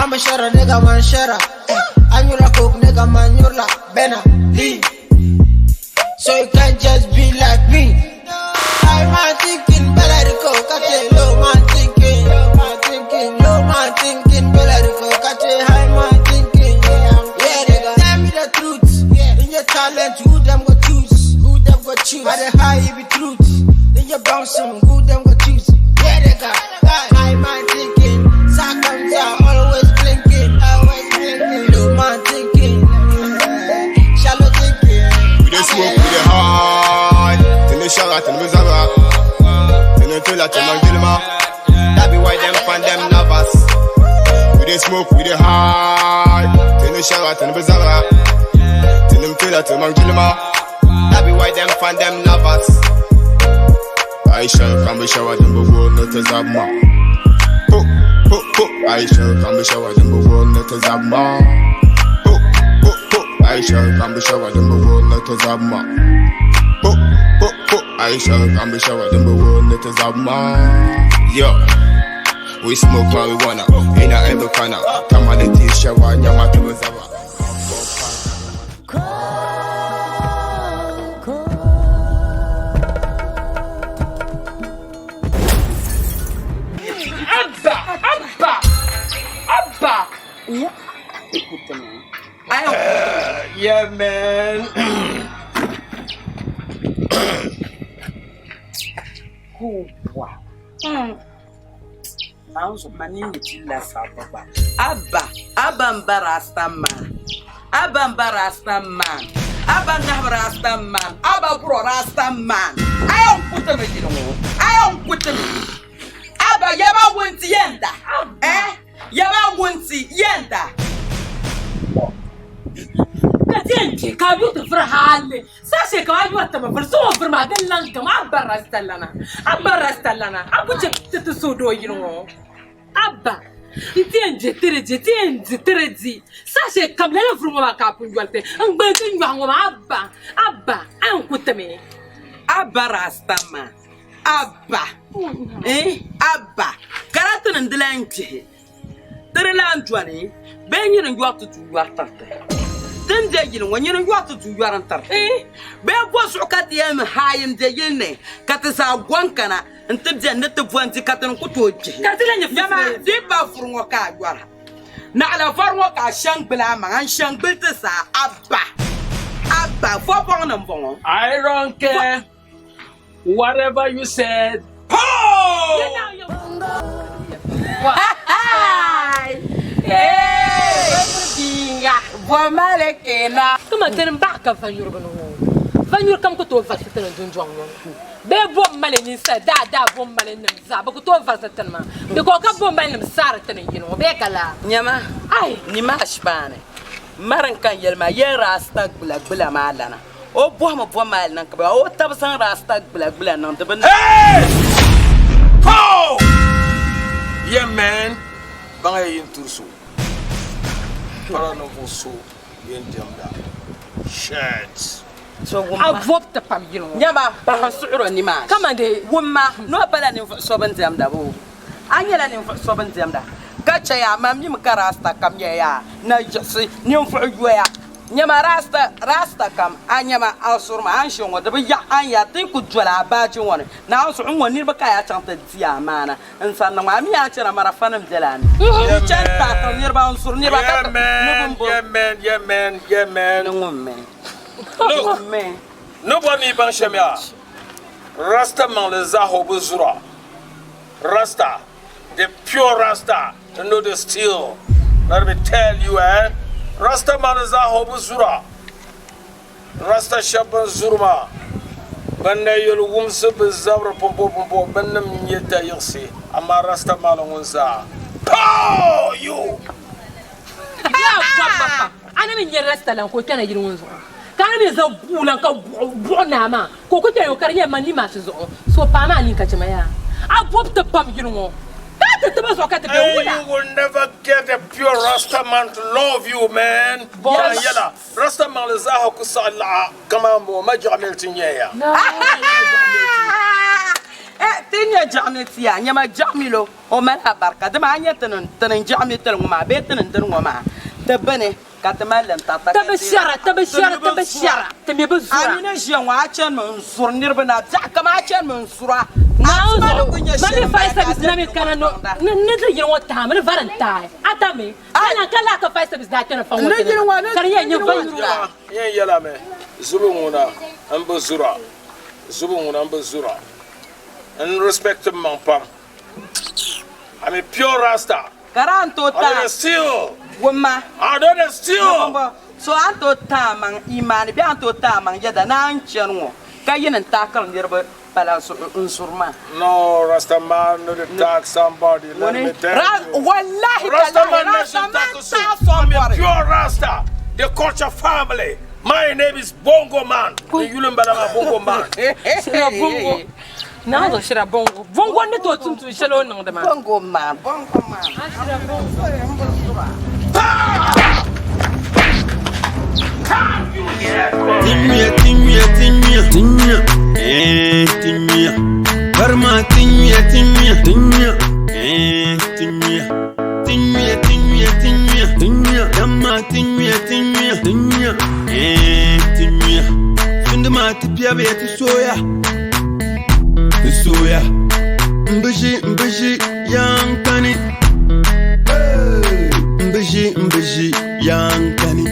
I'm a shara nigga man shara. I knew la coke nigga man you're la Benna Lee. So you can't just be like me. I man thinking better go catch it low man thinking, low man thinking, low man thinking better go catch it high man thinking. Yeah, nigga. Tell me the truth. Yeah. In your talent, who them go choose? Who them go choose? How the high you be truth? Then you bouncing, who them go choose? Yeah, nigga. High man thinking, Sakanta always blinking, always blinking. Low man thinking, shallow thinking. We dey smoke, we dey high. Tene shara, tene mizara. Tene feel like tene gilma. That be why them find them lovers. We dey smoke, we dey high. Tene shara, tene mizara. Tene feel like tene gilma. That be why them find them lovers. Aisha, come shower them before not to zabma. Po, po, po. Aisha, come shower them before not to zabma. Po, po, po. Aisha, come shower them before not to zabma. Po, po, po. Aisha, come shower them before not to zabma. Yo. We smoke marijuana in a every corner. Tamale tisha wa nyama tuzawa. Abba! Abba! Abba! Yeah, man. Abba, Abba m-ba Rasta man. Abba m-ba Rasta man. Abba n-nahi Rasta man. Abba buro Rasta man. A yɛn ku ti mi yili ŋɔ. A yɛn ku ti mi. Abba yaba wunti yɛnda. Eh? Yaba wunti yɛnda. Ka ti yɛn kpe ka a yu ti vuri hali saha shɛli ka a yɔri ti mi vuri so ŋɔ vuri maa din lan gam a ba Rasta lana a ba Rasta lana a ku chɛ ti ti suhudoo yili ŋɔ Abba n ti yɛn je ti di je ti yɛn di ti di di saha shɛli kam lala vuri ŋɔ maa ka a pun yɔli ti n gbali ti nyɔhi ŋɔ maa Abba Abba a yɛn ku ti mi. Abba Rasta man Abba eh Abba ka daa ti ni di lan kpihi ti di lan doli bee nyini n-yɔri ti duu yɔri tiriti ti ni be yili ŋɔ nyini n-yɔri ti duu yɔri n-tiriti bee bɔ zuɣu ka ti yɛn haai m-be yili ni ka ti zaa gɔŋ kana nti beni ni ti bo n-di ka ti ni ku tooi kpihi. Ka ti lan nyɛ Nyama, fufuleeji. di pa vuri ŋɔ ka a yɔra, naɣila vari ŋɔ ka a shɛŋ gbili a maŋa n-shɛŋ gbili ti zaa. Abba! Abba! Vɔbɔŋ ni m-bɔŋɔ. I don't care whatever you said. Ho! Kama tini baɣa ka vanyurigu ni ŋɔ vanyuri kam ku tooi varisi tini dundɔŋ ŋɔ ni bee bom mali ninsal daa daa bom mali nim zaa bi ku tooi varisi tini maa because ka bom mali nim saari tini yini ŋɔ bee ka laa Nyama, ai ni maa ashibani marin kan yɛli maa yɛn rasta gbula gbula maa lana o bɔhimi bɔ maali niŋ ka bɛ o tabi zaŋ rasta gbula gbula niŋ di bi Hey! Ho! Yeah, man. Baŋ ya yin turi so. Pala ninvuɣ so yɛn diɛmda. Shit. So a wumma. bob ti pam yini ŋɔ Nyama, bahi suɣuro ni maa. Kaman dee. Wumma, ni o pala ninvuɣ so bɛn diɛmda boo? A nyɛla ninvuɣ so bɛn diɛmda ka chɛ ya, amaa m mi mi ka rasta kam nyɛ ya na yiɣisi ninvuɣ yoya. Nyama rasta, rasta kam, a nyama a zuri ma, a ni ʒiya ŋɔ di bi yaɣi a ni ya ti ku doli a baaji ŋɔ ni. Naawuni zuɣu n-ŋɔ niriba ka a yaa chaŋ ti di a maana n-sani niŋ ma. A mi a chana marafanim bela a ni. Yeah, Yi chani man. taatiri niriba n-zuri niriba ka Yeah, ti ni man. bɛ bo Yeah, man. Yeah, man. Yeah, man. ni ŋun mi. Look, Ŋun mi. ni bɔri ni yi baŋ shɛm yaa, Rasta maŋli zaa o bi zura. Rasta, the pure Rasta, to know the steel. Let me tell you, eh? Rasta maŋli zaa o bi zura. Rasta shɛba bɛn zuri maa, bɛn na yɛli wumsi bɛ zabiri pumpɔpumpɔ, bɛ nim n-nyɛ dayiɣisi, amaa Rasta maŋli ŋun zaa, Pow! You! Yaa bɔbi ba pam. A ni mi nya Rasta lan ka o kpɛna yili ŋɔ zuɣu, ka a ni mi zaŋ buɣu lan ka buɣu naa maa ka o ku kpɛna o ka di nyɛla man nimaasi zuɣu. So paai maa nini ka chɛ ma yaa. A bɔbi ti pam yili ŋɔ ka a ti ti ba zuɣu ka ti be And wula. you will never get a pure Rasta man to love you, man. Boss. Yan yɛla, Rasta maŋli zaaha ku saɣi laɣa kaman bɔ ma jiɣimil ti nyɛ ya. Eh, ti Ti nya jiɣimi tia, nyama jiɣimilo, o mali abarika. Dama a nya ti ni ti ni jiɣimi tili ŋɔ maa bee ti ni dini ŋɔ maa, ti bini ka ti mali li n-tarita Ti ka bi deeri shɛra, ti bi ti shɛra, ni ti bi bi zura. shɛra, ti mi bi A zura. mi ni ʒiya ŋɔ, a chanimi n-zuri niriba na biɛɣu kam, a chanimi n-zura. A Naawuni tuma ni zuɣu, ku nyɛ ma shɛli mi m-bala fire ka a service na mi diri kana niriba no, niŋda. ni ni di yili ŋɔ taai mi, ni vari n-taai. A ta mi, ka Ai! na ka lahi ka fire service daa kpɛna fa ŋɔ Ni ti ni yili ŋɔ, ni ka di yɛn nyɛ yili ŋɔ vanyuri zura. N yɛn yɛla mi, zubu ŋuna m-bi zura, zubu ŋuna m-bi zura. N respect m maŋ pam. I'm a pure Rasta. Ka di a ni tooi I taai don't steal. wumma. I don't steal. Ni bɔmbɔ, so a ni tooi taai maŋ imaani bee a ni tooi taai maŋ yɛda ni a ni chani ŋɔ ka yi ni n-taakiri niriba pala zuɣu n-zuri maa. No, Rasta man no dey tag somebody, let Ŋuni? me tell Ra- you. wallahi Rasta talahi man Rasta nation man tackle so. taai I'm a somebody. pure Rasta, the culture family. My name is Bongo Man. The Yulimbalama Bongo Man. Shira bongo. Naa zuɣu shira bongo. Bongo ni tooi tum tuun shɛli o ni niŋdi maa. Bongo man, bongo man. Tinyuya, tinyuya, tinyuya, tinyuya, eh, tinyuya. Barma tinyuya, tinyuya, tinyuya, eh, tinyuya. Tinyuya, tinyuya, tinyuya, tinyuya. Damma tinyuya, tinyuya, tinyuya, eh, tinyuya. Sunduma ti piɛbiya ti soya, ti soya. Mbishi, mbishi, yankani. Hey! Mbishi, mbishi, yankani.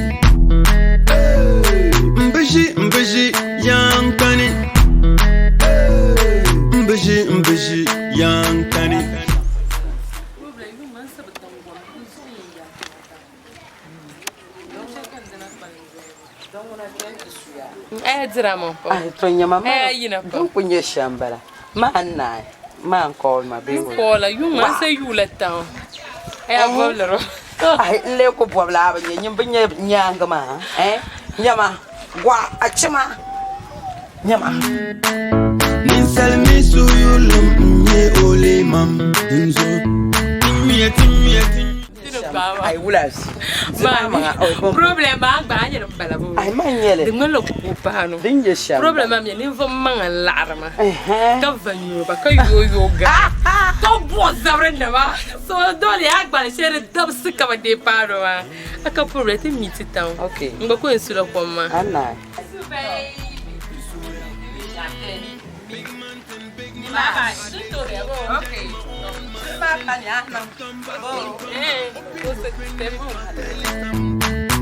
Mbishi, mbishi, yankani. Mbishi, mbishi, yankani. Aya dira ma pam. Ai, to nyama ma. Aya yina pam. Din ku nyɛ shɛm bala. Maa n naai, maa n call ma bee wala. Koola yuŋ ma se yuula taŋ. Aya bɔbili Ai, n lee ku bɔbila a bi nyɛ nyin bi nyɛ nyaangi maa. Eh? Nyama, gɔɣa a chima. Nyama. Ninsal mi suhuyurlim n-nyɛ o leemam dinzuɣu. Tinyuya, tinyuya, tinyuya. Ai, wula zi. Zi maa maŋa, oi, bɔm. Problem maa gba a nyɛ din bala bo. Ai, man nyɛli. Di ŋmanila koo paanu. Din nyɛ shɛm Problem bala. maa mi ninvuɣu maŋa n laɣiri ma. Ɛhɛn. Ka va nyuuba ka yooyoo gari. Ka buɣi zabiri nima. So dole a gbali shɛli di dabisi ka bi deei paanu maa. A ka problem ti mi ti tam. Okay. N gba ku yɛn sula kom maa. A naai.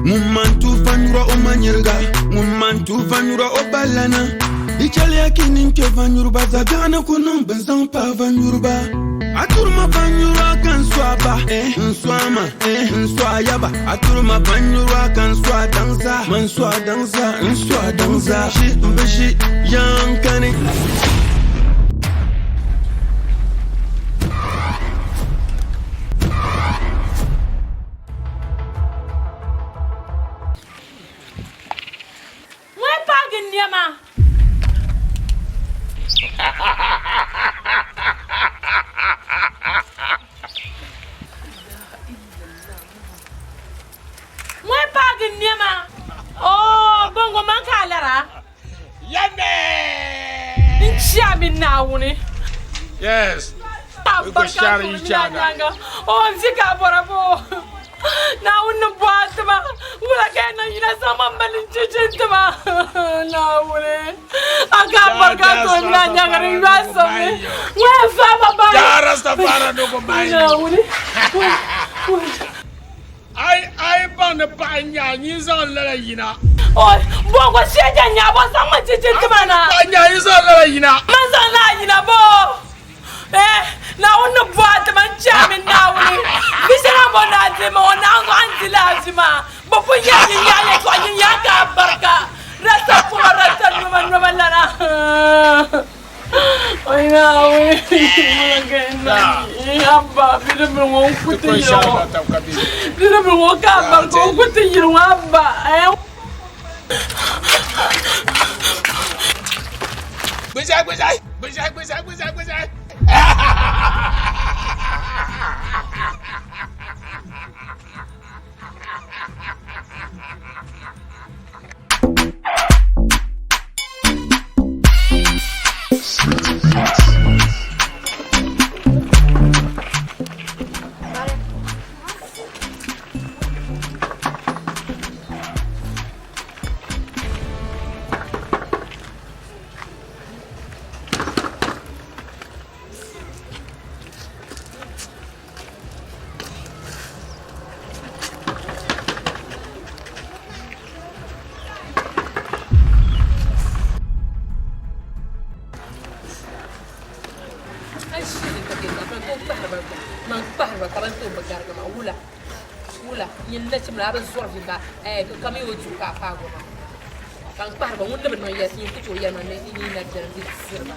Ŋun man tuufa nyura o ma nyiriga, ŋun man tuufa nyura o balana. Di chɛliya ki nin kpe vanyuriba, zabiɛɣu ni ku niŋ bin zaŋ pahi vanyuriba. A turima vanyura ka n su a ba, n su a ma, n su a yaba. A turima vanyura ka n su a daŋ zaa, man su a daŋ zaa, n su a daŋ zaa. Shi m bi ʒi yankani. Ŋun paagi nɛma. Ŋun paagi nɛma. Oh, bongo man ka a lara. Yummy! N chia mi Naawuni. Yes. We go share each other. Oh, n zi ka a bɔra bo. Naawuni ni bɔhi a tima. Wula ka yɛn niŋ yina zaŋ ma mali n cheche n tima. Naawuni. A ka a barika Ja, to n na nyaŋa di yɔhi Rastafari sɔŋmi. no go Ŋun yɛn faai ma bahi. Ja, Rastafari no go buy you. Naawuni. Ai, baŋ ni paɣa n-nyɛ a, nyin zaŋ lala yina. Oh, bongo shɛja nyaabo zaŋ ma cheche n tima na. Paɣa n-nyɛ a, nyin zaŋ lala yina. Man zaŋ la a yina bo. Eh, Naawuni ni bɔhi a tima n chɛ mi Naawuni. Bi shɛli a bɔ ni a di ma o naɣ zuɣu a ni di la a vi maa. Bɛ pun yɛli nyin yaa yɛltɔɣa nyin yaa ka a barika. Rasta kuma rasta noma noma lana. Oi Naawuni. Wula ka n niŋ. Abba, bidibili ŋɔ n ku ti Ti kun yiri shɛri ŋɔ. na tab ka bi. Bidibili ŋɔ ka a barika o ku ti yiri ŋɔ abba. Eh. Gbèsè, gbèsè, gbèsè, gbèsè, gbèsè, gbèsè. bini tooi bi garigi ma wula wula nyin nachim la a bi zɔri vi ba eh ka mi o duhi ka a paagi o maa ka n kpahiri ba ŋun ni bi niŋ yɛli nyin ku tooi yɛli ma ni yi na biɛni di diri ba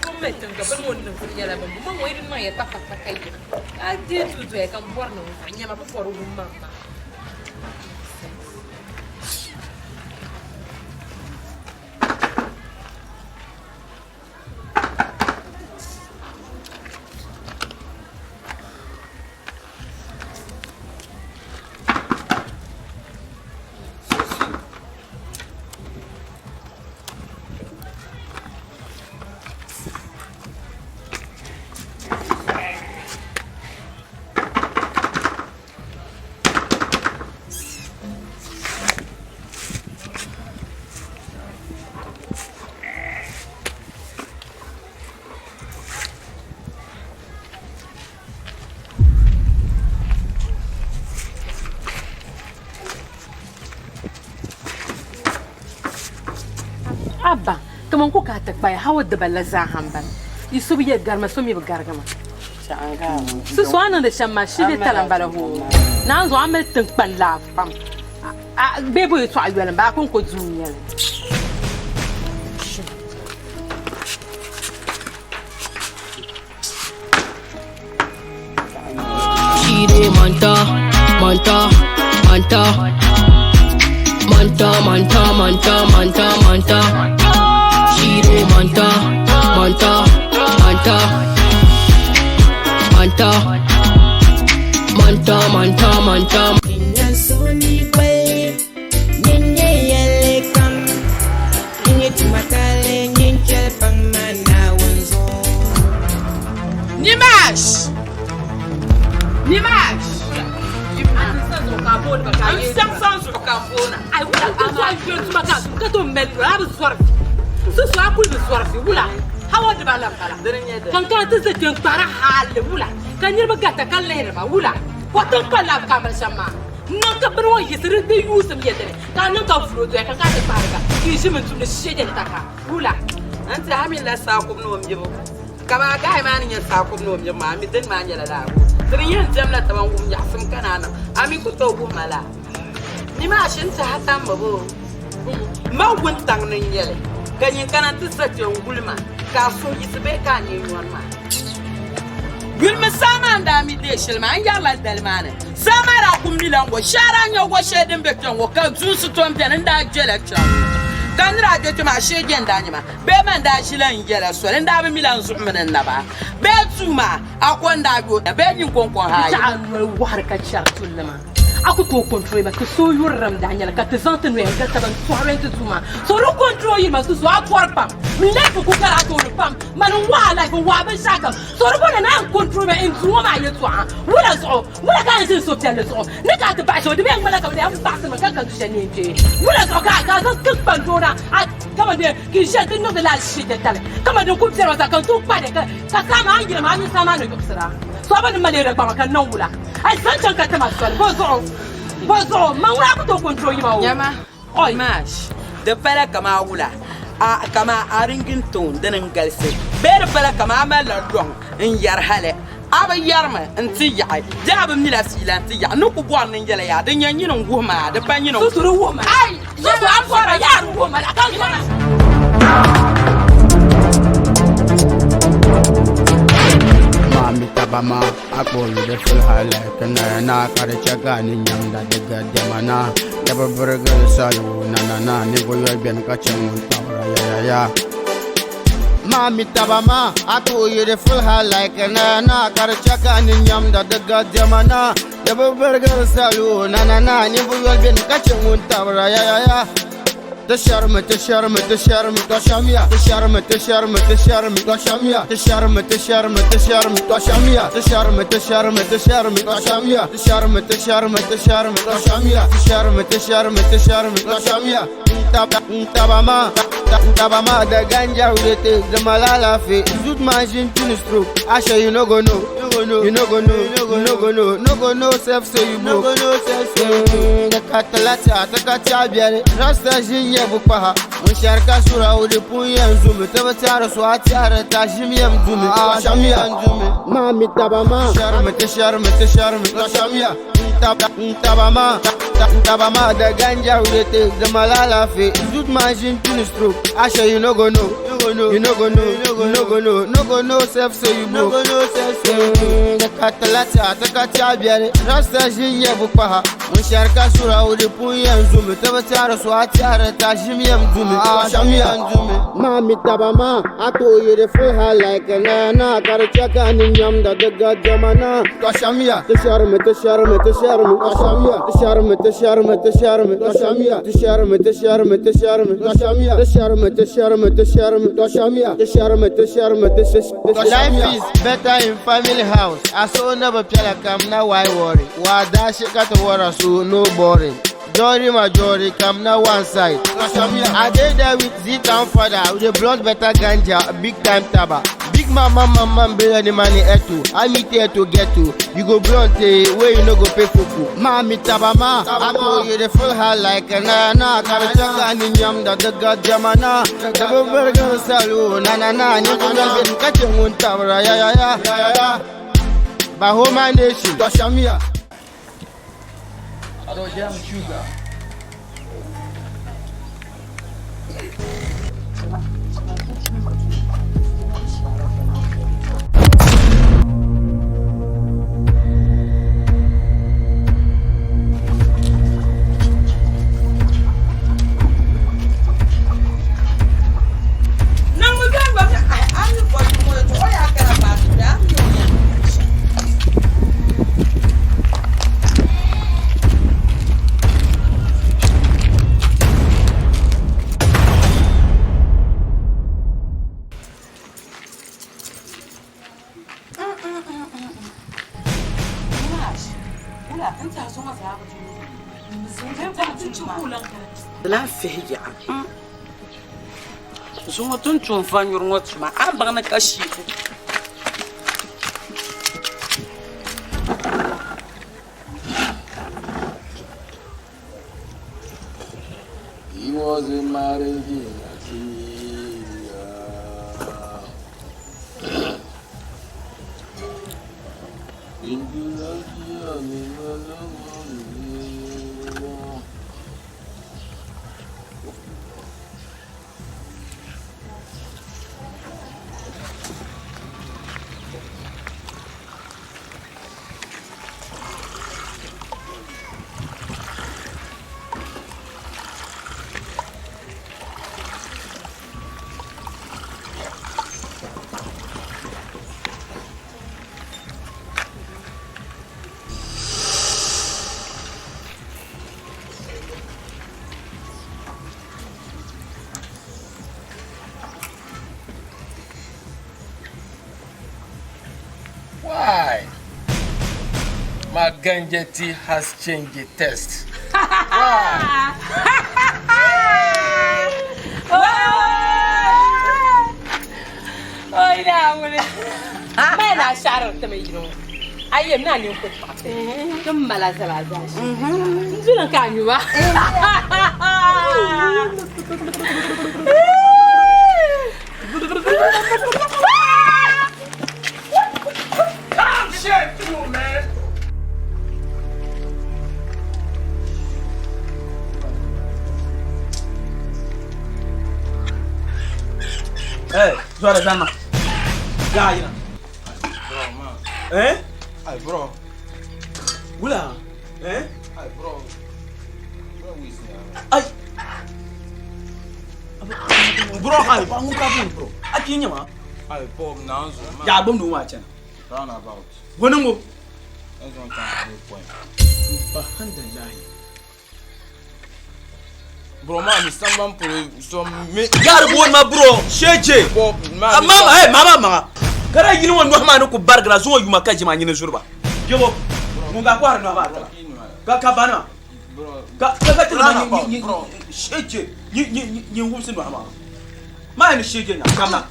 ŋun mali tiŋ ka bini ŋɔ niŋ kuli nyɛla bin bo maŋ di niŋ ya kpakpakpa ka yina ka a deei tuhi doya ka n bɔri ni n nyɛma bi bɔri wum maŋ maa. Abba, kaman ku ka ti kpaya ha o dibali la zaa ha m-bala. Yi so bi yɛli garima, so mi bi garigi ma. So so a niŋdi shɛm maa shili tala m-bala hoo. Naanzuɣu a mali tiŋkpani laafu pam. Bee bo yɛtɔɣa yoli m-bala, a kɔŋko duu n-nyɛ li. She dey manta, manta, manta, manta, manta, manta, manta, manta. She dey manta, manta, manta, manta, manta, manta, manta. Nimash! Nimash! N saŋ saŋ zuɣu ka n boona. Ai wula ka so a yuli tuma ka ka to mali lora a bi zɔri vi. So so a kuli bi zɔri vi wula hawa diba la bala. Kan kana ti ʒe kpe n kpahiri hali wula ka niriba garita ka lihiri ba wula. Ko tiŋ kpa laabu ka a mali shɛm maa. N niŋ ka bini ŋɔ yiɣisi di yuusim yɛlli ni ka a niŋ ka vulo doya ka ka ti kpahiri ka ka yi ʒimi n-tumdi shɛjɛli taka wula. N tiɛha mi la saakubu ni o mibu. Kaman a gahi maa ni nyɛ saakubu ni o mibu maa, a mi dini maa nyɛla lala. Ti ni yɛn diɛmla taba n-wum nyaɣisim ka naan niŋ, a mi ku tooi wuhi ma laa. Nimaa shini tiɛha tammi boo? Ma wuntaŋ ni n-nyɛ li, ka nyin kana nti za kpe n-guli ma, ka a suhu yiɣisi bee ka a nini nyɔri ma. Yulimi saa maa n-daa mi deei shili maa, n yɛrila dali maa ni. Saa maa daa kul mila n-ŋɔ, shee a daa nya wɔ shɛli din be kpe ŋɔ, ka duunsi tom beni n-daa gbela kpe ŋɔ. Ka n ni daa gbe kpe maa, shee je n-daa nya ma. Bee man daa ʒila n yɛla soli, n daa bi mila n zuɣu mini n naba. Bee duu maa, a ko n-daa yo, bee nyin kɔŋko ha Ti yi. a noli wɔhiri ka chɛri tulli maa, a ku tooi control ba. Ti so yurilim daa nyɛla ka ti zaŋ ti noya n-gili taba n-tɔhiri n-ti duu maa. So di control yiri ma susu a bɔri pam. N life ku gari a tooni pam. Mani n-wahi a life, n-wahi binshɛɣukam. So di bɔri ni a n-control ma n duu ŋɔ maa yɛltɔɣa. Wula zuɣu? Wula ka a yɛn ʒini suhupiɛlli zuɣu ni ka a ti baɣisi o? Di bee ŋmanila ka bɛ daa baɣisi ma ka ka du shɛli ni n kpe. Wula zuɣu ka a zaŋ tiŋkpan doo na a kaman di ka yi ʒiya nti niŋdi lala shee titali kaman din kul biɛri ma zaa ka n tooi kpa li ka saa maa a ni yina maa a mini saa maa ni yiɣisira. So a ba ni mali di kpaŋa ka n niŋ wula? A yi zaŋ chaŋ ka ti ma soli, bɔ zuɣu? Bɔ zuɣu? Man ŋuna a ku tooi control yi ma o. Nyama, Oi! Mash, di pala kaman a wula, a kaman a ringingtone dini n-galisi bee di pala kaman a malila lɔŋ n-yɛri hali a bi yɛrimi nti yaɣi bee a bi mila fiila nti yaɣi. N ni ku bɔri ni n yɛla yaa, di nyɛ nyini n-wuhi ma, di pa nyini n-wuhi Susu di wuhi ma. Ai! Susu a bɔra yaa di wuhi ma la ka n zɔra. Maami taba maa a kpuɣili di filiha like naya na ka di chɛ ka a ni nyaŋda di ga diɛma na di bi birigiri salo na na na ninvuɣ yoli beni ka chɛ ŋun tabira yayaya. Maami taba maa a kpuɣi di filiha like naya na ka di chɛ ka a ni nyaŋda di ga diɛma na di bi birigiri salo na na na ninvuɣ yoli beni ka chɛ ŋun tabira yayaya. Ti shɛrimi, ti shɛrimi, ti shɛrimi, tɔ shɛmiya. Ti shɛrimi, ti shɛrimi, ti shɛrimi, tɔ shɛmiya. Ti shɛrimi, ti shɛrimi, ti shɛrimi, tɔ shɛmiya. Ti shɛrimi, ti shɛrimi, ti shɛrimi, tɔ shɛmiya. Ti shɛrimi, ti shɛrimi, ti shɛrimi, tɔ shɛmiya. Ti shɛrimi, ti shɛrimi, ti shɛrimi, tɔ shɛmiya. N taba, n taba maa, n taba maa, the ganja we dey take, the malala fe. Zoot man ʒini tuni stroke, Asha you no go know, you no go know, you no go know, no go know self say you broke. The katalata, the katia biere, Rasta ʒi nyɛ bu kpaha. N shɛri ka sura o di pun yɛn zumi Ti bi tɛhiri so a tɛhiri ta ʒim yɛm dumi Shɛm yɛn dumi Maa mi taba maa Shɛrimi ti shɛrimi ti shɛrimi Shɛm ya N taba maa N taba maa The ganja we dey take the malala fe Zoot man ʒin tuni stroke Asha you no go know You no go know You no go know No go know self say you broke No go know self say you broke Katalata takata biɛri Rasta ʒin nyɛ bukpaha N shɛri ka sura o di pun yɛn zumi Ti bi tɛhiri so a tɛhiri ta ʒim yɛm dumi Shɛm yɛn dumi Maa mi taba maa a tooi yi di full high like na na Ka di chɛ ka ni nyamda di gadama na Shɛm ya Ti shɛrimi ti shɛrimi ti shɛrimi Shɛm ya Ti shɛrimi ti shɛrimi ti shɛrimi Shɛm ya Ti shɛrimi ti shɛrimi ti shɛrimi Shɛm ya Ti shɛrimi ti shɛrimi ti shɛrimi Shɛm ya Ti shɛrimi ti shɛrimi ti shɛrimi Life is better in family house. Aso never piala kam na why worry. Wa dashi ka to wara so no boring. Jory majority come now one side. I dey there with Z-Town father. We dey blunt better ganja, big time taba. Big mama, mama, billion the money eto. I meet here to get to. You go blunt eh, where you no go pay fuku. Mami taba ma, I go you the full high like a na na. Kara ni nyam da da ga jamana. Da ba burger salu na na na. Ni go bin kache ngun tabra ya ya ya ya ya. Bahoma nation. Toshamia. Lan fihi yaɣa zuŋɔ ti ni tum va nyuri ŋɔ tuma a ni baŋ ni ka shiibu. He was a marriage in Nigeria. Why? My ganja tea has changed the taste. Why? Oi Naawuni ma na shahari ti mi yino a yɛm na nini ku paɣati ti mala zaba zaa n duli ka a nyuba Come shit you, man. Hey, Zora Zama. Ya yina. Bro, man. Eh? Ay, bro. Wula. Eh? Ay, bro. Bro, we see. Ay. Bro, ay, ba ngun ka bun bro. Aki nyama. Ay, Bob, nanzo, man. Ya bom no ma chen. Roundabout. Gonango. That's one time point. Subhanallah. Bro, man, mi sambam pour so me. Yar bon ma bro, sheje. Bob, man. Mama, hey, mama, mama. Kara yini won no ma no ku bargra zo yuma ka jima nyine zurba. Yobo. Mun ga kwar no ba. Ka ka bana. Bro, Ka ka ka tiri ma ni Bro. sheje. Ni ni ni wumsi no ma. Ma ni sheje nya kamna.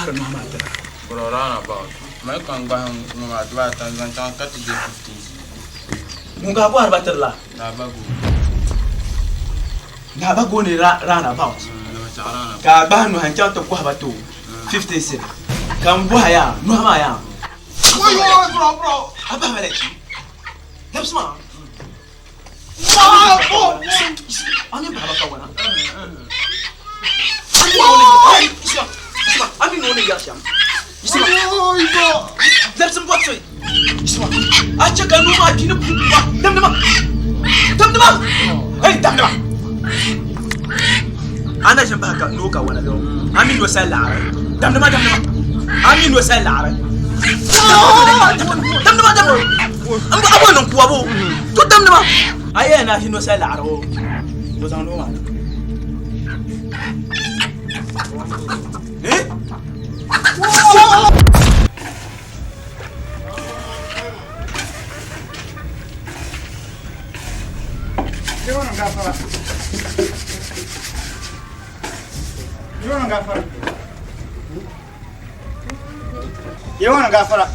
kɔhiri nɔhi maa tira? Bro, round about. Mali ka n gbahi ŋɔ maa dibaata n-zaŋ chaŋ ka ti je 15 cedi. Ŋun ka a kɔhiri ba tiri la? Ni a ba go. Ni a ba go ni round about. Ni bi chaɣ round about. Ka a gbahi nɔhi n-chaŋ ti kɔhi ba ti o 15 cedi. Ka n bɔhi a yaa, nɔhi maa yaa? Oyo, bro, bro. A bahi ma lɛchi. Labisi maa. A mini bahi ba ka wana. A mini o ni yɛri shɛm. Labisi m bɔri so. A chɛ ka nuu maa kpi ni ba. Damdi ma. Damdi ma. Hey, damdi ma. A na ʒini bahi ka noo ka wana bɛ a mini o sali laɣiri. Damdi ma, damdi ma. A mini o sali laɣiri. Damdi ma, damdi ma. N a bo niŋ kuwa bo. To damdi ma. A yɛn na ʒini o sali laɣiri o. O zaŋ noo maa na. Eh? Yawan gafara.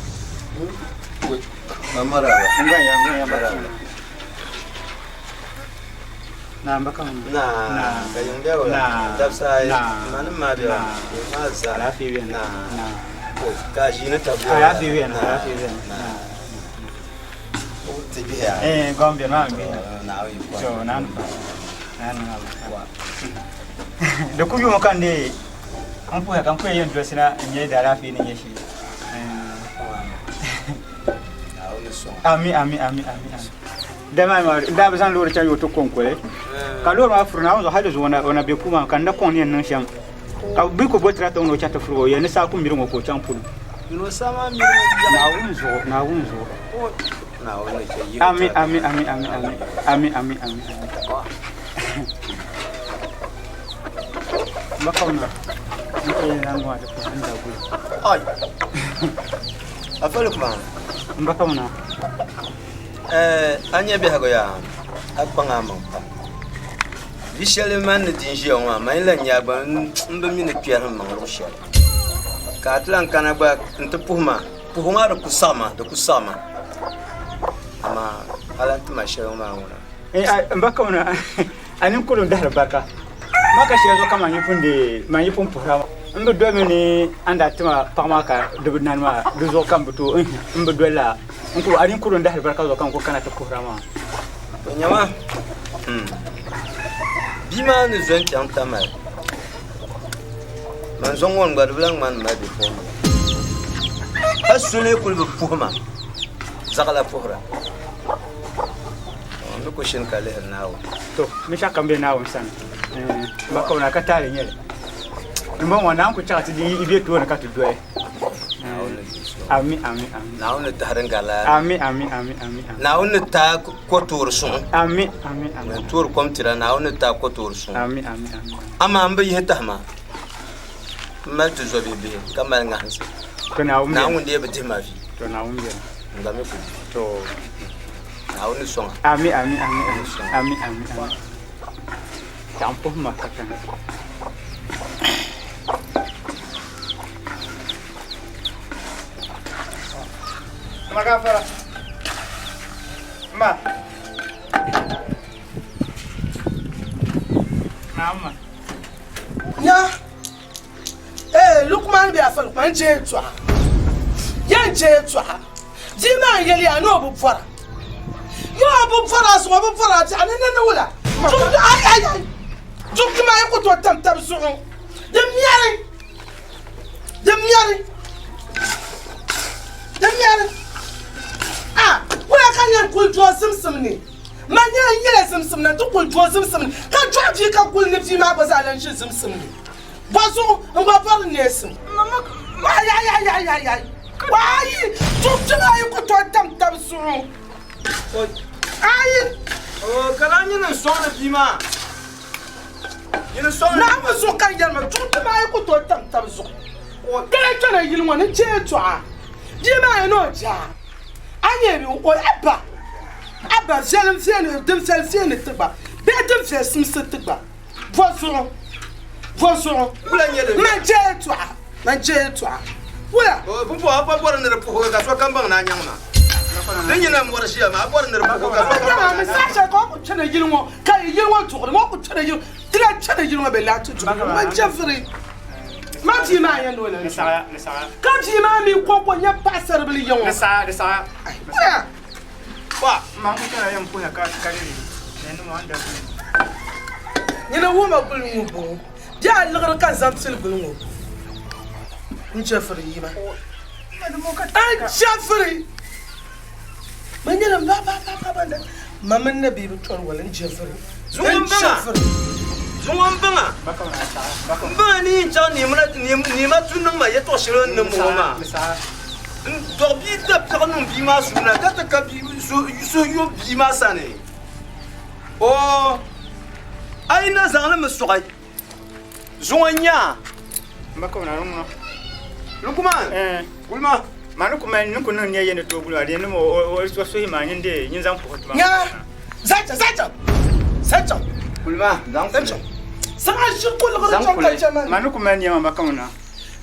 Na mbaka Na ka yiŋ bɛ Na. dabisa ayi Na. mani ma bɛ Na. ma za Alaafee bɛni. na Na. ka ʒiini tabi Alaafee bɛni. Alaafee bɛni. Na. Ti bihi Eh, gom bɛni maa bihi. Naawuni yi kɔŋ. To naan pa. Naan pa. Di ku yuumi ka n deei n puhiya ka n ku yɛn dolisi na n nyɛ di alaafee ni nyɛ shee. Ami ami ami ami ami. Da maa maa daa bi zaŋ loori chaŋ yi ti konkoli ka loori maa furi Naawuni zuɣu hali zuɣu o na be kuma ka n na kɔŋ ni yɛn niŋ shɛm ka bɛ ku bo tirata ŋɔ ni o chaŋ ti furi o yɛn ni saa ku miri ŋɔ ka o chaŋ polo. Naawuni zuɣu Naawuni zuɣu. Ami ami ami ami ami ami ami ami. Bakawna n ku yɛn zaŋ ŋɔ ti puhi n daguli. Ai. Afa Lukman. N bakawna. Eh, a nya biɛhigu yaa, a kpaŋ a maŋ pam. Bi shɛli man ni di n-ʒiya ŋɔ maa, man yi lan nya a gba m bi mi ni kpɛri m maŋ luɣ shɛli. Ka a ti lan kana gba nti puhi ma, puhigu maa di ku saɣi ma, di ku saɣi ma. Amaa a lan ti ma shɛli ŋɔ maa ŋuna. Eh, n bakawna a ninkurigu dahiri barika. Ma ka shɛli zuɣu ka man yi pun deei, man yi pun puhira m bi dolimi ni a ni daa ti ma paɣa maa ka di bi nani maa, di zuɣu ka m bi tooi m bi doli la. N ku a ninkurigu dahiri barika zuɣu ka n ku kana ti puhira maa. To nyama, bia maa ni zo n-chaŋ Tamale, man zo ŋɔ n-gba di bi lahi ŋmani mali bipuɣimbila. Hal so lee kuli bi puhi ma, zaɣila puhira. N ni ku shini ka lihiri Naawuni. To, binshɛɣu kam be Naawuni sani. Ba ka ka taali nyɛli. Dimbɔŋɔ Naawuni ku chaɣ ti di yi be tooni ka ti doli. Ami, ami, ami. Naawuni ni tahi din gari la. Ami, ami, ami, ami, ami. Naawuni ni taai kotoori suŋ. Ami, ami, ami. Ŋun toori kom tira, Naawuni ni taai kotoori suŋ. Ami, ami, ami. Amaa m bi yihi tahi maa. M mali ti zɔbihi bihi ka mali ŋahinsi. To Naawuni beni. Naawuni lee bi dihi ma vi. To Naawuni beni. N gba mi ku di. To. Naawuni ni sɔŋ a. Ami, ami, ami, ami. Ami, ami, ami. Chaɣ m puhi ma ka chana. Ma gafara. Ma. Naam. Nya. Ee Lukman bɛ afa Lukman je tɔɣa. Yɛn je tɔɣa. Bia maa n yɛli ya ni o bi bɔra. Yo o bi bɔra zuɣu o bi bɔra biɛɣu ni ni wula. Ay ay ay. Dukti maa yi ku tooi tam tabi zuɣu. Di mɛri. Di mɛri. Di mɛri. A wula ka yɛn kuli doo zimsim ni. Man nyɛla n yɛla zimsim ni n ti kuli doo zimsim ni ka dɔɣi bia ka kuli ni bia maa gba zaa lan ʒi zimsim ni. Bɔ zuɣu n gba bɔri neesim. Ayayayayayay. Ayi dukti maa yi ku tooi tam tabi zuɣu. Ayi. Ka lahi nyini n sɔŋdi bia maa. Nyini sɔŋdi bia maa. Naawuni zuɣu ka n yɛli ma dukti maa yi ku tooi tam tabi zuɣu. Dala kpɛna yili ŋɔ ni chɛ yɛltɔɣa bia maa yɛn ni o jaa a nyɛ bi o abba abba viɛlim viɛli din viɛli viɛli ti gba bee din viɛli simsi ti gba bɔ zuɣu bɔ zuɣu man chɛ yɛltɔɣa. Man je yɛltɔɣa. Wula? Pumpɔŋɔ a pa bɔri ni di puhigi ka sokam baŋ ni a nyaŋ ma. Di nyina m-bɔri ʒiya maa, a bɔri ni di puhigi ka sokam baŋ ni a nyaŋ ma. Saha shɛli ka o ku kpɛna yili ŋɔ, ka yili ŋɔ duɣiri ma, o ku kpɛna yili, ti lahi kpɛna yili ŋɔ bɛ lahi ti duɣiri ma. Man chɛfiri, man bia maa yɛn ni o lan duɣi. Ka bia maa mi kɔŋko nyɛ paɣisaribila ya ŋɔ. Wula? Nyini wuma guli ŋɔ bɔŋɔ. Bɛ a liɣiri ka zaŋ pili guli ŋɔ n-chɛfiri yi ma. N-chɛfiri! Ma nyɛla m ba ba ba ba ba ma mini na bia bi tɔri wali n-chɛfiri. Zuŋɔ m-baŋa! Zuŋɔ m-baŋa! M-baŋa ni yi chaŋ niima tu niŋ ma yɛtɔɣ shɛli o ni niŋ ma ŋɔ maa. N dɔɣi bia dabiɛɣu niŋ bia maa suhu na ka ti ka suhuyubu bia maa sani. Oo, a yi na zaŋ li mi sɔɣi zuŋɔ n-nya. Lukuman, gulima. Nya, zaŋ chaŋ, zaŋ chaŋ, Gulima, zaŋ kuli. Zaŋ a ʒiri koliɣiri chaŋ ka chɛ ma.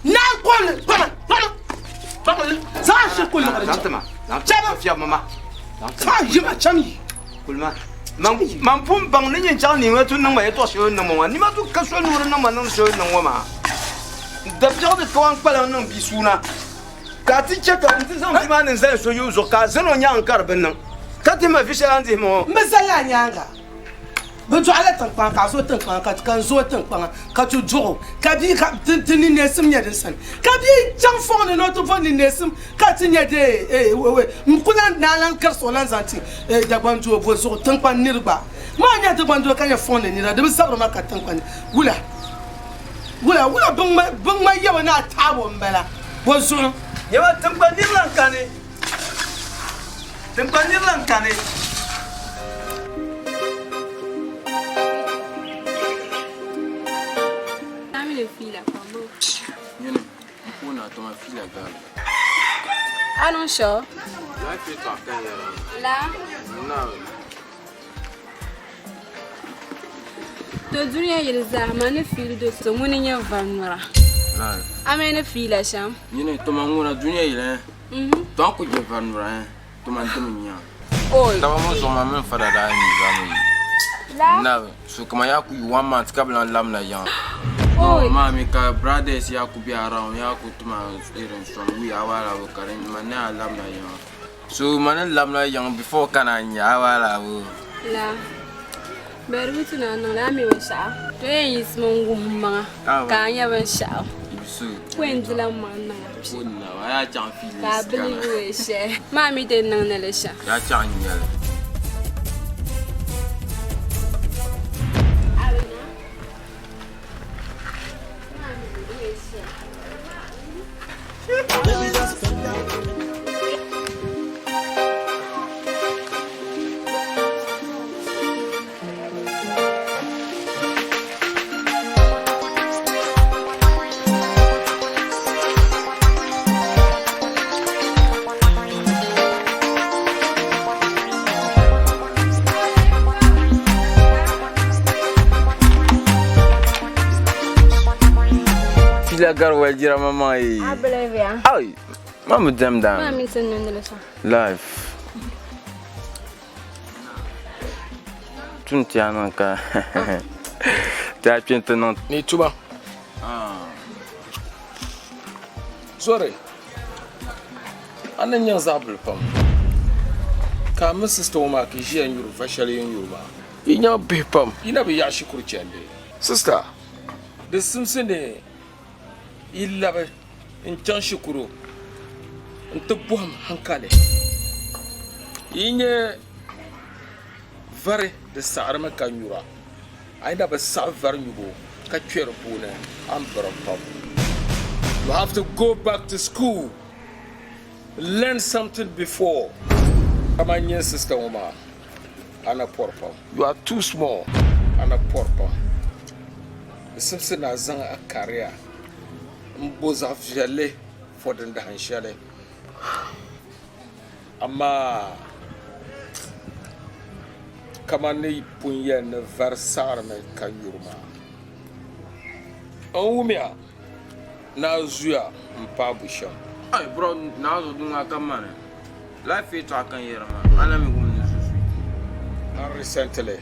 Naa kɔli, kpama, kpama, kpama, zaŋ a ʒiri koliɣiri Zaŋ ti ma, zaŋ ti ma, fiɛbi ma. Zaŋ a yima cham yi. Kulima, man pun baŋ ni nyin chaŋ niŋ tu niŋ ma yɛtɔɣ shɛli o ni niŋ ma ŋɔ, nima tu ka so nuuri niŋ ma niŋ shɛli o ni niŋ ŋɔ maa. N dabiɛɣu di kawan kpalaŋ niŋ bia suuna, ka a ti chɛ ka n ti zaŋ bia maa ni n-zali so yubu zuɣu, ka a zani o nyaaŋa ka di bi niŋ, ka dihi ma vi shɛli a ni dihi ma ŋɔ. M bi zali a nyaaŋa. Bɛ dɔɣila tiŋkpaŋa ka a zo tiŋkpaŋa ka ka n zooi tiŋkpaŋa ka ti dɔɣ o ka bia ka ti ti ninneesim nyɛ din sani ka bia chaŋ fɔŋ ni ni o ti bo ninneesim ka ti nyɛ dee n ku lan naan lan karisi o lan zaŋ ti Dagbaŋ doo bo zuɣu tiŋkpaŋ nir gba maa nyɛ Dagbaŋ doo ka nyɛ fɔŋ ni nira di bi zabiri ma ka tiŋkpaŋ wula wula wula biŋ ŋma yɛbo ni a taabo m-bala bo zuɣu. Nyama tiŋkpaŋ nir lan kani. Tiŋkpaŋ nir lan kani. A niŋ sure? La. To dunia yili zaa ma ni fiili do so ŋuni nyɛ vanura. A mi ni fiila shɛm? Nyini toma ŋuna dunia yili eh? To a ku je vanura eh? Toma n-tim n-nya. Taba ŋɔ zuɣu maa mini fada daa yi zaa mi La. Nabi, so kaman yaa ku yi one month ka bi lan labina yiŋa. No, maa mi ka brothers yaa ku be around yaa ku tima irin some way a wahala bo ka di man ni yaa labina yiŋa. So man ni labina yiŋ before ka naan nya a wahala bo. La. Bɛ di bi tu ni a niŋ li, a mi binshɛɣu. To yɛn yiɣisimi n-wuhi m maŋa ka a nya binshɛɣu. Ko yɛn dila m maŋ niŋ a kpi. Ka a believe wei shɛli. Maa mi ti niŋ ni li shɛm. Fila gari wali jira mama yi. A believe ya. Ai, mama dem down. Mama mi tin niŋdili shɛm. Life. Tun ti a niŋ ka ti a kpe nti niŋ. Ni tuma. Sorry. A ni nyaŋ zaɣ bili pam ka a mini sista ŋɔ maa ka yi ʒiya nyuri va shɛli yi ni nyuri maa. Yi nyaŋ bihi pam yi na bi yaɣi shikuru chandi. Sista, di simsi ni yi labi n-chaŋ shikuru nti bɔhim hankali. Yi nya vari di saɣirimi ka nyura, a yi na bi saɣi vari nyubu ka kpe di puuni, a ni birim pam. You have to go back to school, learn something before. Kaman nyini sister ŋɔ maa, a na pɔri pam. You are too small, a na pɔri pam. Di simsi ni a zaŋ a career m-bo zaɣ viɛlli for din dahin shɛli. Amaa kaman ni pun yɛli ni vari saɣirimi ka nyuri maa, n wumiya. Ni a zuya m-paai bushɛm. Ai bro, naa zo duŋa ka mani. Life yɛtɔɣa ka n yɛri maa, a na mi wum ni zu sweet. And recently,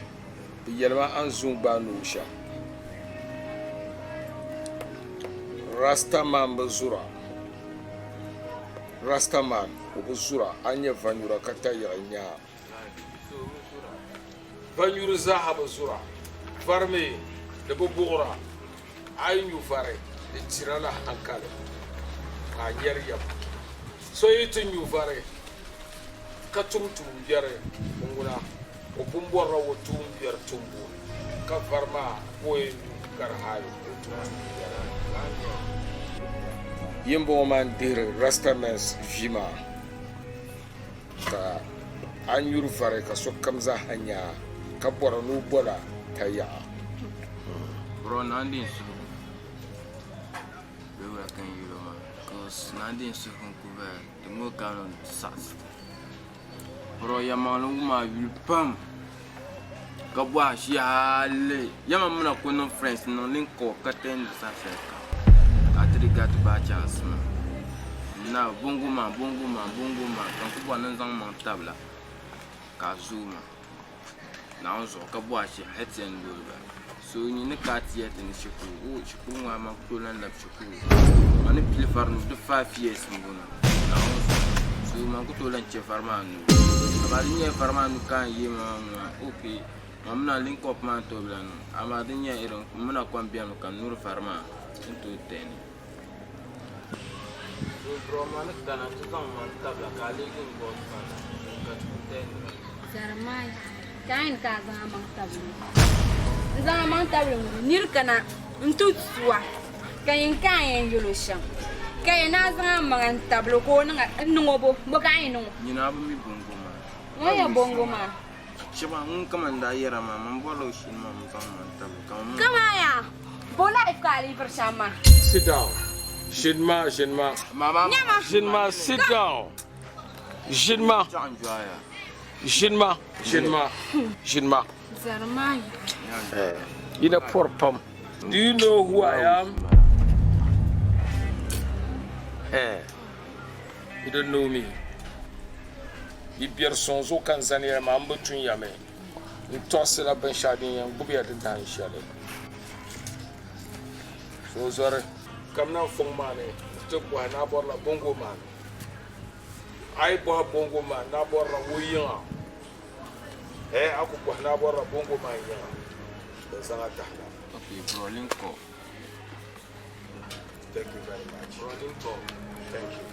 bɛ yɛli ma a ni zu n-gbaai noo shɛm. Rasta man bi zura. Rasta man, o bi zura. A ni nya vanyura ka tayiɣi nya a. Vanyuri zaaha bi zura. Vari mi di bi buɣira. A yi nyu vari, di tira la hankali ka a nyari yɛm. So yi ti nyu vari ka tum tuumbiɛri ŋuna, o pun bɔrila o tuumbiɛri tumbu, ka vari maa ka o yɛn nyu gari hali o tum tuumbiɛri. Yimbɔŋɔ maa n-dihiri Rastamans vi maa. Ka a nyuri vari ka sokam zaaha nya a, ka bɔri ni o bol a tayiɣa. Bro, naan di n suhigu bee wula ka n yɛl o maa cause naan di n suhigu n kuli bala di ŋɔ ka n saɣisi ti. Bro, yɛlimaŋli wum a yuli pam ka bɔhi a shia hali yɛma mina ku niŋ friends n niŋ link up ka tɛndi saha shɛli kam ka a ti di gati baa chance maa. Na bongo man bongo man bongo man ka n ku bɔri ni n zaŋ maŋ tabila ka a zooi ma Naawuni zuɣu ka bɔhi a shee hali ti yɛn loori ba so nyi ni ka a ti yɛli ti ni shikuru o shikuru ŋɔ amaa ku tooi lan labi shikuru ma ni pili vari ni di 5 years n bɔŋɔ Naawuni zuɣu so man ku tooi lan chɛ vari maa nuu amaa di nyɛla vari maa nuu ka n yee ma ŋɔ ok ma mina link up maa n tooi bi lan niŋ amaa di nyɛla irin m mina kom bɛni ka n nuri vari maa n tooi tɛni. Jeremiah, ka a yɛn ka a zaŋ a maŋ tabili o? N zaŋ a maŋ tabili ŋuni niri kana n-ti tu a ka yɛn ka a yɛn yɛl o shɛm ka yɛn a zaŋ a maŋa n-tabili o ka o niŋ a n-niŋ o bo bo ka a yɛn niŋ o? Nyini a bi mi bongo maa. Ŋɔ nyɛ bongo maa. Shɛba ŋun ka man daa yɛra maa, man bɔrila o shee maa n-zaŋ ma n-tabili ka man. Kamaya, bo life ka a lee viri shɛm maa? Sit down. Ʒinima, ʒinima. Nyama. Ʒinima, sit down. Ʒinima. Ʒinima, ʒinima, ʒinima. Jeremiah. Yi na pɔri pam. Do you know who I am? Eh. You don't know me. Yi biɛri suŋ zuɣu ka n zani ya maa, m bi tun ya mi. N tɔɣisila binshɛɣu din yɛn gbubi ya di dahin shɛli. So zɔri. Kamina fɔŋ maa ni nti bɔhi ni a bɔrila bongo man. A yi bɔhi bongo man ni a bɔrila o yiŋa, eh, a ku bɔhi ni a bɔrila bongo man yiŋa, bɛn zaŋ a tahila. Okay, bro, link up. Thank you very much. Bro, link up. Thank you.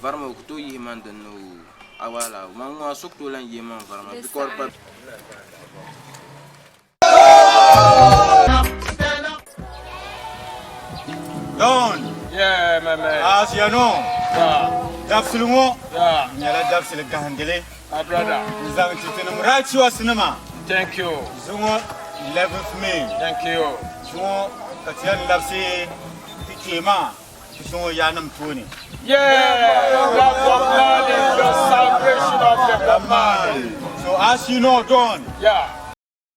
Vari maa o ku tooi yihi man din ni o awaala man ŋɔ a so ku tooi lan yihi man vari maa because pa Don. Yeah, my man. As you know. Yeah. Dabisili ŋɔ Yeah. nyɛla dabisili gahindili. My brother. N zaŋ ti tinim righteous nima. Thank you. Zuŋɔ 11th May. Thank you. Zuŋɔ ka ti yɛn labisi ti kpee maa ti sɔŋ o yaannim tooni. Yeah, Black Bob Marley, the salvation of the Bob Marley. So as you know, Don. Yeah.